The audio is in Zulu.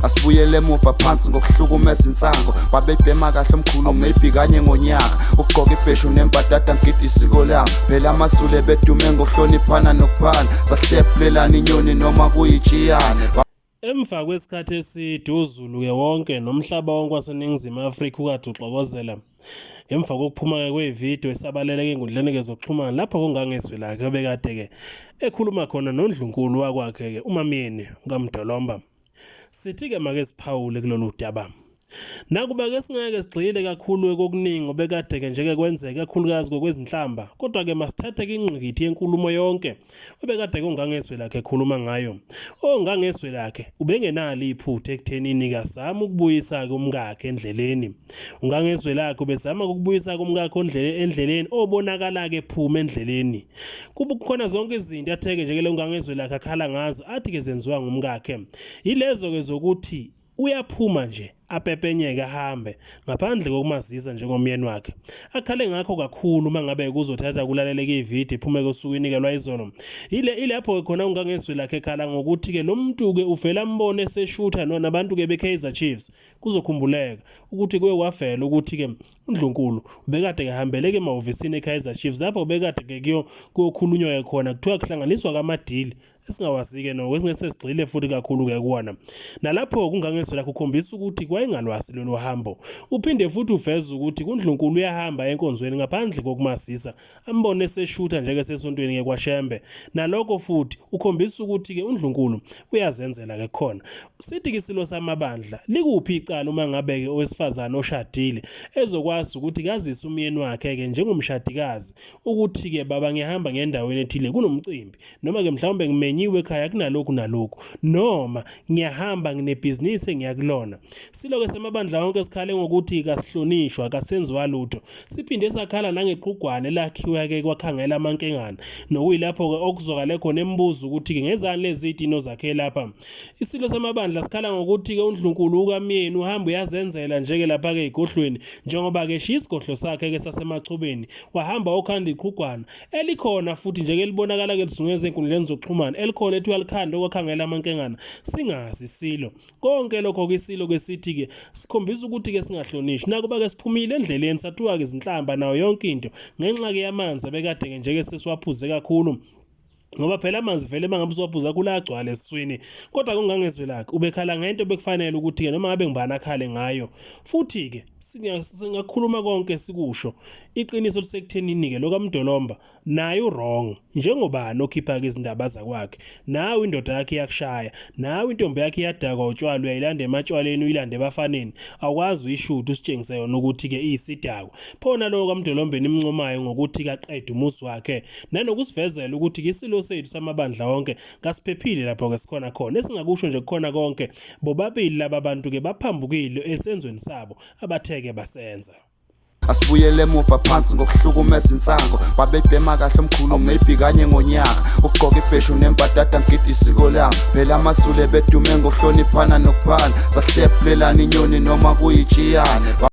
Asibuyele emuva phansi ngokuhlukumeza insango. Babebhema kahle omkhulu, maybe kanye ngonyaka. Ukugqoka ibheshu nembadada, ngigida isiko lami. Phela amaZulu ebedume ngokuhloniphana nokuphana. Sahlephulelana inyoni noma kuyitshiyane. Emva kwesikhathi eside uZulu-ke wonke nomhlaba wonke waseNingizimu Afrika ukade uxokozela emva kokuphuma-ke kwevidiyo esabaleleke enkundleni-ke zokuxhumana lapho kungangezwi lakhe obekade-ke ekhuluma khona noNdlunkulu wakwakhe-ke uMaMyeni kaMdolomba. Sithi-ke make siphawule kulolu daba. Nakuba-ke singeke sigxile kakhulu kokuningi obekade-ke njeke kwenzeka kakhulukazi ngokwezinhlamba, kodwa-ke masithathe-ke ingqikithi yenkulumo yonke obekade kungangezwe lakhe ekhuluma ngayo. Ongangezwe lakhe ubengenalo iphutha ekuthenini kazama ukubuyisa-ke umkakhe endleleni. Ungangezwe lakhe ubezama ukubuyisa-ke umkakhe endleleni obonakala-ke ephuma endleleni. Kuba kukhona zonke izinto atheke nje ke ungangezwe lakhe akhala ngazo athi-ke zenziwa ngumkakhe. Yilezo-ke zokuthi uyaphuma nje apepenyeke ahambe ngaphandle kokumazisa njengomyeni wakhe. Akhale ngakho kakhulu uma ngabe kuzothatha kulaleleke ividiyo iphume kosukwini-ke lwayizolo. Ile ilapho-ke khona ungangezwi lakhe ekhala ngokuthi-ke lo muntu-ke uvele ambone eseshutha nabantu-ke be-Kaizer Chiefs. Kuzokhumbuleka ukuthi kuye kwavela ukuthi-ke uNdlunkulu ubekade ehambele-ke emahhovisini e-Kaizer Chiefs lapho ubekade-ke kuyokhulunywa-ke khona kuthiwa kuhlanganiswa kamadili esingawazi-ke noko esingeke sesigxile futhi kakhulu-ke kuwona. Nalapho kungangezwi lakhe ukhombisa ukuthi kwayengalwazi lolu hambo. Uphinde futhi uveze ukuthi kuNdlunkulu uyahamba enkonzweni ngaphandle kokumazisa, ambone eseshutha njeke sesontweni-ke kwaShembe. Nalokho futhi ukhombisa ukuthi-ke uNdlunkulu uyazenzela-ke khona. Sithi-ke isilo samabandla likuphi icala uma ngabe-ke owesifazane oshadile ezokwazi ukuthi kazise umyeni wakhe-ke njengomshadikazi ukuthi-ke baba ngiyahamba ngendaweni ethile kunomcimbi noma-ke mhlawumbe ngimenyiwe ekhaya kunalokhu nalokhu noma ngiyahamba nginebhizinisi engiyakulona. Siloke semabandla wonke sikhale ngokuthi kasihlonishwa kasenziwa lutho. Siphinde sakhala nangeqhugwane elakhiwa-ke kwakhangela amankengane nokuyilapho-ke okuzwakale khona embuzo ukuthi-ke ngezani lezi zitino zakhe lapha. Isilo samabandla sikhala ngokuthi-ke uNdlunkulu ukaMyeni uhamba uyazenzela nje-ke lapha-ke egodlweni njengoba-ke eshiya isigodlo sakhe-ke saseMachubeni wahamba okhanda iqhugwana elikhona futhi nje-ke libonakala-ke lizungeza ey'nkundleni zokuxhumana elikhona ethi uyalikhanda okwakhangela amankengana singazi isilo konke lokho-ke isilo-ke sithi-ke sikhombisa ukuthi-ke singahlonishwa nakuba-ke siphumile endleleni sathuka-ke izinhlamba nayo yonke into ngenxa-ke yamanzi abekade-ke nje-ke sesiwaphuze kakhulu ngoba phela amanzi vele mangabe usuwaphuza kula agcwale esiswini kodwa kungangezwe lakhe ubekhala ngento bekufanele ukuthi-ke noma ngabe ngubani akhale ngayo futhi-ke singakhuluma konke sikusho iqiniso lisekuthenini-ke lokaMdolomba naye uwrong njengobani okhipha-ke izindaba zakwakhe nawe indoda yakhe iyakushaya nawe intombi yakhe iyadakwa utshwala uyayilanda ematshwaleni uyilande ebafaneni awukwazi uyishuthi usitshengise yona ukuthi-ke iyisidakwa phona lowo kaMdolombeni imncomayo ngokuthi kaqede umuzi wakhe nanokusivezela ukuthi-ke isilo sethu samabandla wonke kasiphephile lapho-ke sikhona khona esingakusho nje kukhona konke bobabili laba bantu-ke baphambukile esenzweni sabo abatheke basenza. Asibuyele emuva phansi ngokuhlukumeza insango. Babebhema kahle omkhulu, maybe kanye ngonyaka. Ukugqoka ibheshu nembadada, ngigida isiko lami. Phela amaZulu ebedume ngokuhloniphana nokuphana. Sahlephulelana inyoni noma kuyitshiyane.